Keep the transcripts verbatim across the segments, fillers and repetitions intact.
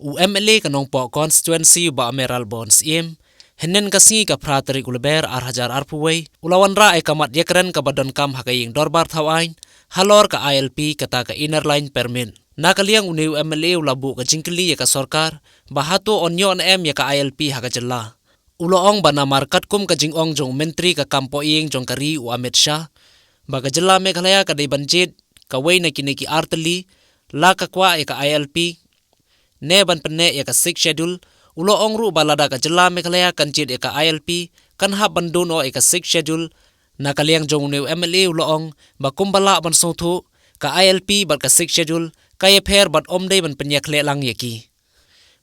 U M L A ka Nongpoh Constituency u Bah Amiral Bones Im, hynnin ka sngi ka phra tarik u Lber ar hajar arphew wei, u la wanrah ïa ka mat ïakren kaba donkam ha ka ïing dorbar thaw aiñ, halor ka I L P kata ka Inner Line Permit. Na ka liang une u M L A u la buh ka jingkylli ïa ka sorkar, ba hato yn ïoh ne em ïa ka I L P ha ka jylla. U la ong ba namar katkum ka jingong jong u Myntri ka kam poh ïing jong ka ri u Amit Shah, ba ka jylla Meghalaya ka dei ban jied kawei na kine ki artylli, la ka kwah ïa ka I L P, ne ban pynneh ïa ka Sixth Schedule. U la ong ruh ba lada ka jylla Meghalaya kan jied ïa ka I L P, kan hap ban duna ïa ka Sixth Schedule. Na ka liang jong une u M L A u la ong ba kumba lah ban sngewthuh, ka I L P bad ka Sixth Schedule ka ïapher bad ym dei ban pynïakhleh lang ïa ki.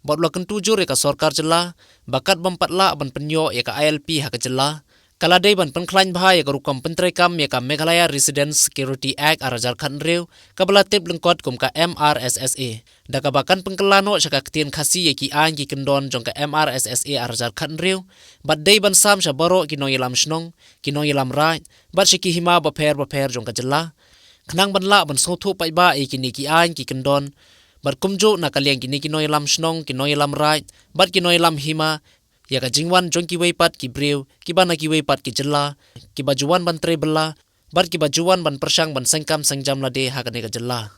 Bad u la kyntu jur ïa ka sorkar jylla, ba kat bym pat lah ban pynïoh ïa ka I L P ha ka jylla, ka la dei ban pynkhlaiñ bha ïa ka rukom pyntreikam ïa ka Meghalaya Residents Security Act ar hajar khathynriew, kaba la tip lyngkot kum ka M R S S A. Da kaba kan pynkylla noh sha ka ktien Khasi ïa ki aiñ ki kyndon jong ka M R S S A ar hajar khathynriew, bad dei ban sam sha baroh ki nongïalam shnong, ki nongïalam raid, bad sha ki hima bapher bapher jong ka jylla. Khnang ban lah ban sngewthuh paidbah ïa kine ki aiñ ki kyndon, bad kumjuh na ka liang kine ki nongïalam shnong, ki nongïalam raid, bad ki nongïalam hima, ïa ka jingwan jong kiwei pat ki briew, kiba na kiwei pat ki jylla, kiba ju wan ban trei bylla, bad kiba ju wan ban pyrshang ban sengkam sengjam lade ha kane ka jylla.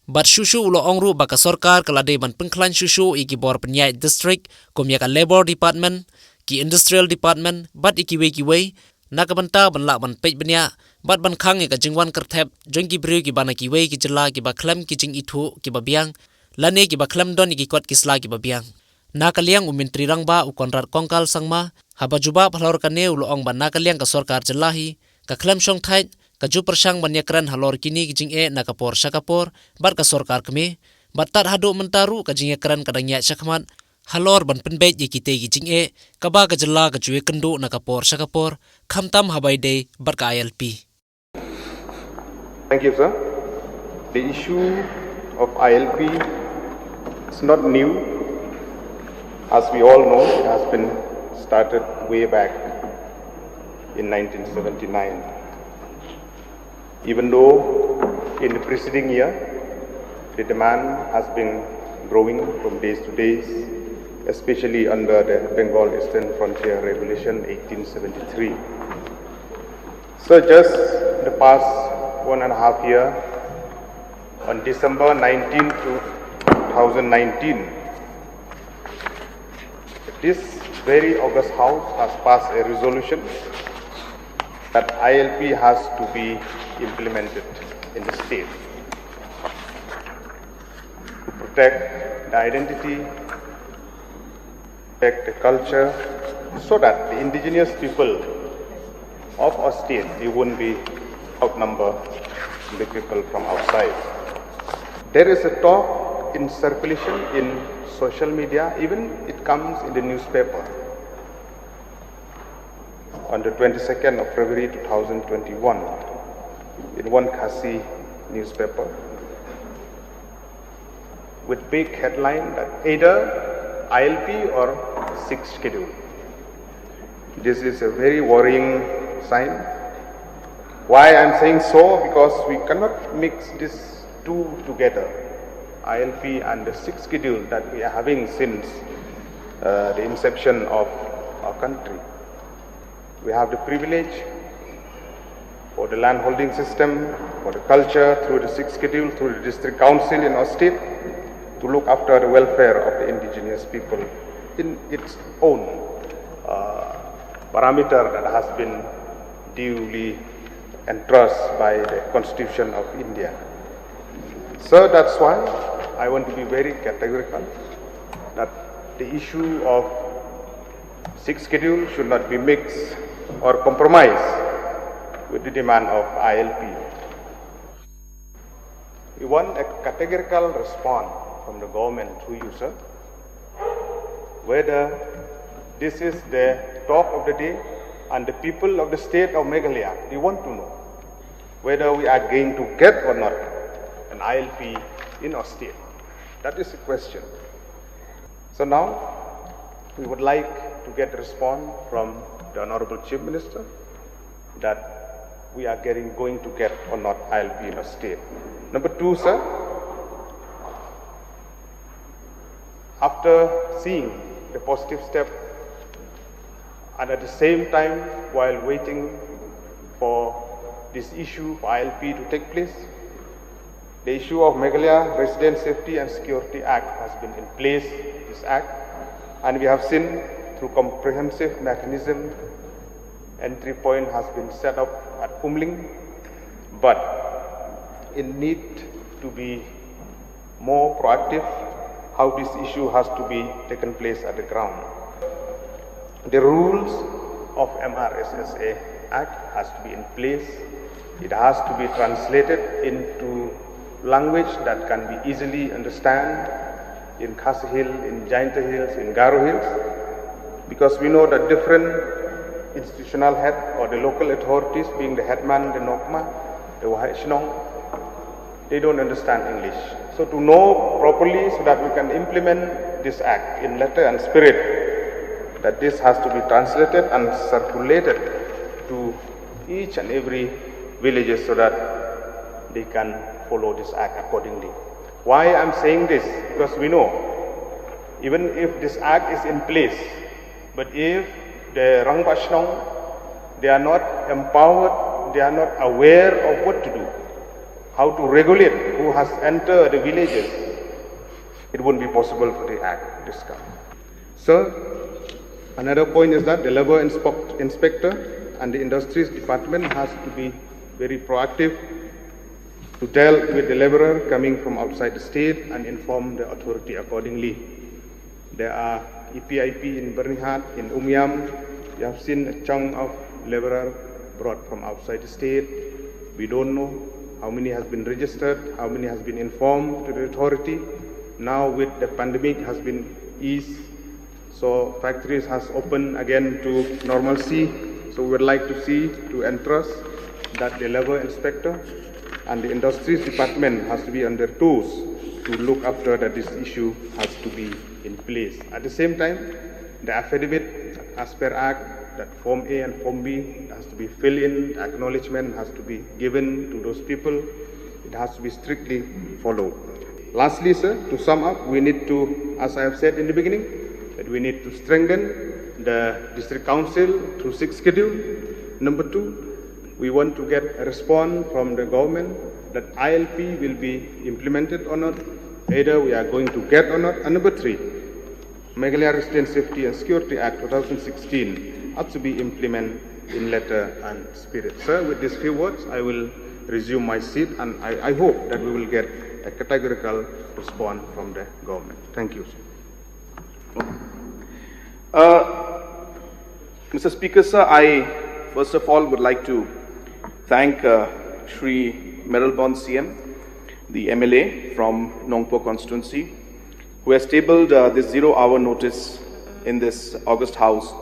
Bad shuh shuh u la ong ruh ba ka sorkar ka la dei ban pynkhlaiñ shuh shuh ïa ki bor pynïaid district, kum ïa ka Labour Department, ki Industrial Department, bad ïa kiwei kiwei, na ka bynta ban lah ban peit bniah, bad ban khang ïa ka jingwan kyrthep jong ki briew kiba na kiwei ki jylla kiba khlem ki jingithuh kiba biang, lane kiba khlem don ïa ki kot ki sla kiba biang. Na ka liang u Myntri Rangbah u Conrad Kongkal Sangma, haba jubab halor kane u la ong ba na ka liang ka sorkar jylla hi, ka khlem shong thait, ka ju pyrshang ban ïakren halor kine ki jingeh na ka por sha ka por, bad ka sorkar kmie, bad tad haduh mynta ruh ka jingïakren ka dang ïaid shakhmat, halor ban pynbeit ïa kitei ki jingeh, kaba ka jylla ka ju ïakynduh na ka por sha ka por, khamtam haba ïadei bad ka I L P. Thank you, sir. The issue of I L P is not new. As we all know, it has been started way back in nineteen seventy-nine. Even though in the preceding year, the demand has been growing from days to days, especially under the Bengal Eastern Frontier Revolution eighteen seventy-three. So just the past one and a half year, on December nineteenth, two thousand nineteen, this very august House has passed a resolution that I L P has to be implemented in the state to protect the identity, protect the culture, so that the indigenous people of our state, they won't be outnumber the people from outside. There is a talk in circulation in social media, even it comes in the newspaper. On the twenty-second of February two thousand twenty-one, in one Khasi newspaper, with big headline that either I L P or Sixth Schedule. This is a very worrying sign. Why I'm saying so? Because we cannot mix these two together, I L P and the Sixth Schedule that we are having since uh, the inception of our country. We have the privilege for the land holding system, for the culture, through the Sixth Schedule, through the District Council in our state, to look after the welfare of the indigenous people in its own uh, parameter that has been duly entrusted by the Constitution of India. So that's why I want to be very categorical that the issue of Sixth Schedule should not be mixed or compromised with the demand of I L P. We want a categorical response from the government through you, sir, whether this is the talk of the day and the people of the state of Meghalaya, they want to know whether we are going to get or not an I L P in our state. That is the question. So now, we would like to get a response from the Honorable Chief Minister that we are getting, going to get or not I L P in our state. Number two, sir, After seeing the positive step, and at the same time, while waiting for this issue for I L P to take place, the issue of Meghalaya Resident Safety and Security Act has been in place, this act, and we have seen through comprehensive mechanism, entry point has been set up at Umling, but it need to be more proactive how this issue has to be taken place at the ground. The rules of M R S S A Act has to be in place. It has to be translated into language that can be easily understood in Khasi Hills, in Jaintia Hills, in Garo Hills, because we know that different institutional head or the local authorities, being the headman, the nokma, the waheh shnong, they don't understand English. So to know properly so that we can implement this act in letter and spirit, that this has to be translated and circulated to each and every villages so that they can follow this act accordingly. Why I'm saying this? Because we know, even if this act is in place, but if the Rangbah Shnong, they are not empowered, they are not aware of what to do, how to regulate who has entered the villages, it won't be possible for the act to come. So, another point is that the labor inspect- inspector and the industries department has to be very proactive to deal with the laborer coming from outside the state and inform the authority accordingly. There are E P I P in Byrnihat, in Umiam. You have seen a chunk of laborer brought from outside the state. We don't know how many has been registered, how many has been informed to the authority. Now with the pandemic has been eased, so factories has opened again to normalcy. So we would like to see, to entrust that the labor inspector and the industries department has to be on their toes to look after that this issue has to be in place. At the same time, the affidavit as per Act, that Form A and Form B has to be filled in, acknowledgement has to be given to those people. It has to be strictly followed. Lastly, sir, to sum up, we need to, as I have said in the beginning, that we need to strengthen the district council through sixth schedule. Number two, we want to get a response from the government that I L P will be implemented or not, either we are going to get or not. And number three, Meghalaya Resident Safety and Security Act two thousand sixteen has to be implemented in letter and spirit. Sir, with these few words, I will resume my seat, and I, I hope that we will get a categorical response from the government. Thank you, sir. Uh, Mister Speaker, sir, I first of all would like to thank uh, Shri Mayralborn C M, the M L A from Nongpoh constituency, who has tabled uh, this zero hour notice in this August House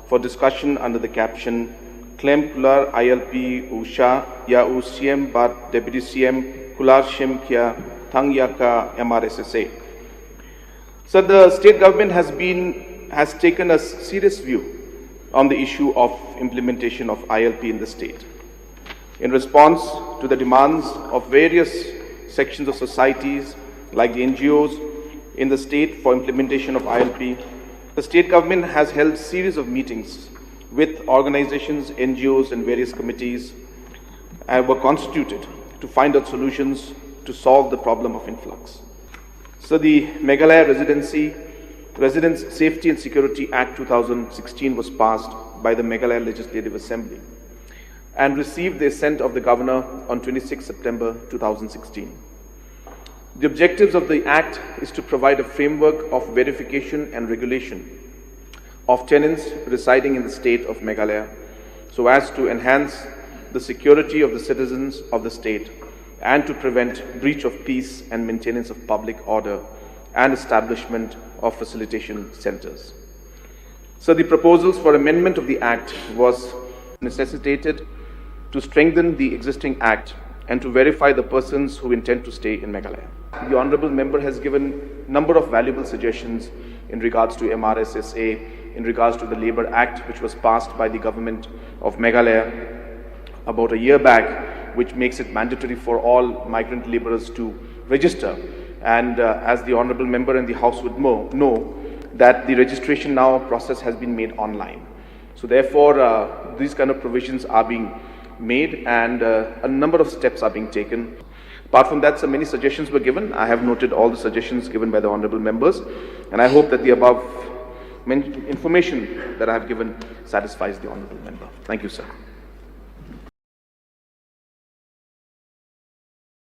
for discussion under the caption Khlem Kular I L P u Shah ïa u C M bad Deputy C M Kular Shim Khia Thang ïa ka M R S S A. So the state government has been has taken a serious view on the issue of implementation of I L P in the state. In response to the demands of various sections of societies like the N G Os in the state for implementation of I L P, the state government has held series of meetings with organizations, N G Os and various committees and were constituted to find out solutions to solve the problem of influx. So the Meghalaya Residency Residents Safety and Security Act two thousand sixteen was passed by the Meghalaya Legislative Assembly and received the assent of the Governor on twenty-sixth September two thousand sixteen. The objectives of the Act is to provide a framework of verification and regulation of tenants residing in the state of Meghalaya so as to enhance the security of the citizens of the state and to prevent breach of peace and maintenance of public order and establishment of facilitation centers. So the proposals for amendment of the Act was necessitated to strengthen the existing Act and to verify the persons who intend to stay in Meghalaya. The Honorable Member has given number of valuable suggestions in regards to M R S S A, in regards to the Labour Act which was passed by the government of Meghalaya about a year back, which makes it mandatory for all migrant labourers to register And uh, as the Honorable Member and the House would know, know that the registration now process has been made online. So therefore, uh, these kind of provisions are being made and uh, a number of steps are being taken. Apart from that, so many suggestions were given. I have noted all the suggestions given by the Honorable Members, and I hope that the above men- information that I have given satisfies the Honorable Member. Thank you, sir.